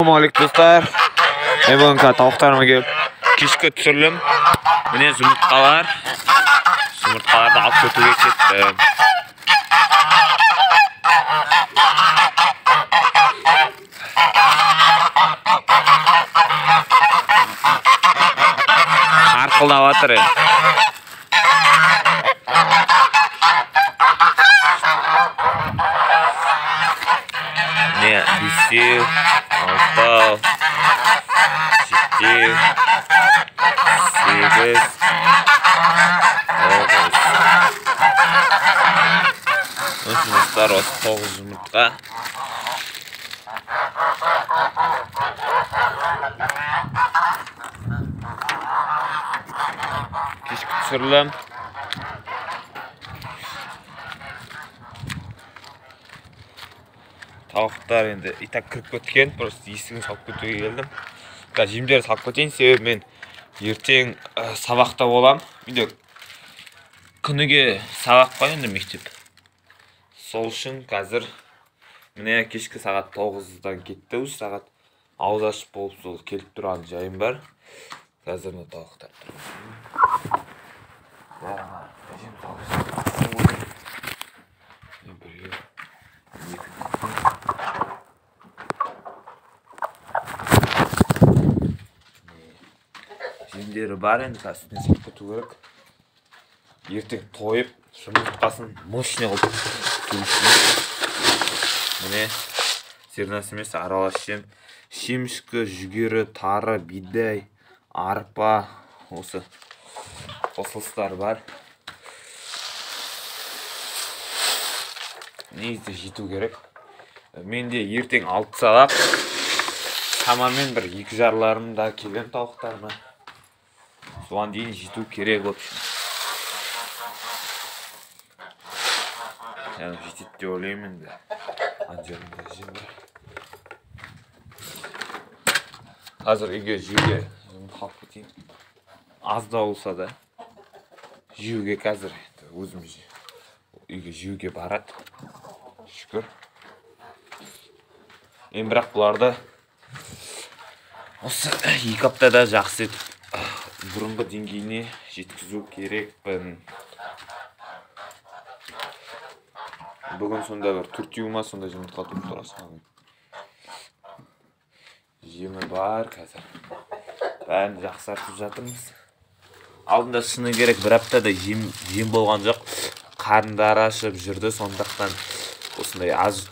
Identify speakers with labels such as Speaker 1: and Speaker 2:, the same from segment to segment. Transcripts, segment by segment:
Speaker 1: Ассалаумағалейкум достар. Мен бүгін тауықтарыма келіп кешкі түсірілім. Міне жұмыртқалар. Жұмыртқаларды алып кетуге кеттім. Қарқылдап жатыр енді. Міне 5, 6, 7, 8, 9. Осы достар, осы 9 жұмыртқа. Кешкі түсірілім. Тауықтар енді и так кіріп кеткен, просто есігін салып кетуге келдім. Қазір жемдерді салып кетейін, себебі мен ертең сабақта болам. Менде күніге сабақ бар енді мектеп. Сол үшін қазір міне кешкі сағат 9-дан кетті, уже сағат ауыз ашып болып сол келіп тұрған жайым бар. Қазір мына тауықтар тұр. Жем салып. Біреу, екі. Жемдері бар енді, қазір үстіне салып кету керек. Ертең тойып, жұмыртқасын мощный қылып туу үшін. Міне зернасы емес, аралас жем. Шемішкі, жүгері, тары, бидай, арпа, осы қосылыстар бар. Негізі жету керек. Менде ертең 6 сабақ. Шамамен бір 2,5-да келем тауықтарыма. Соған дейін жету керек, в общем. Яғни жетеді деп ойлаймын енді. Ана жерінде жем бар. Қазір үйге жеуге жұмыртқа алып кетейін. Аз да болса да жеуге қазір өзім үйге жеуге барады. Шүкір. Енді бірақ бұларды осы 2 аптада жақсы етіп бұрынғы деңгейіне жеткізу керекпін. Бүгін сонда бір 4 ма сондай жұмыртқа туып тұрасың. Жемі бар қазір. Бәрін жақсартып жатырмыз. Алдында шыны керек бір аптада жем болған жоқ. Қарындары ашып жүрді, сондықтан осындай аз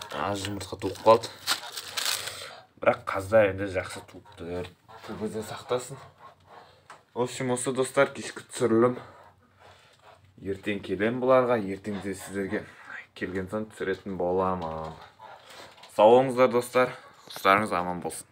Speaker 1: жұмыртқа туып қалды. Бірақ қаздар енді жақсы туып тұр. Көзін сақтасын. В общем, осы достар кешкі түсірілім. Ертең келем бұларға, ертең де сіздерге келген соң түсіретін боламын. Сау болыңыздар достар, құстарыңыз аман болсын.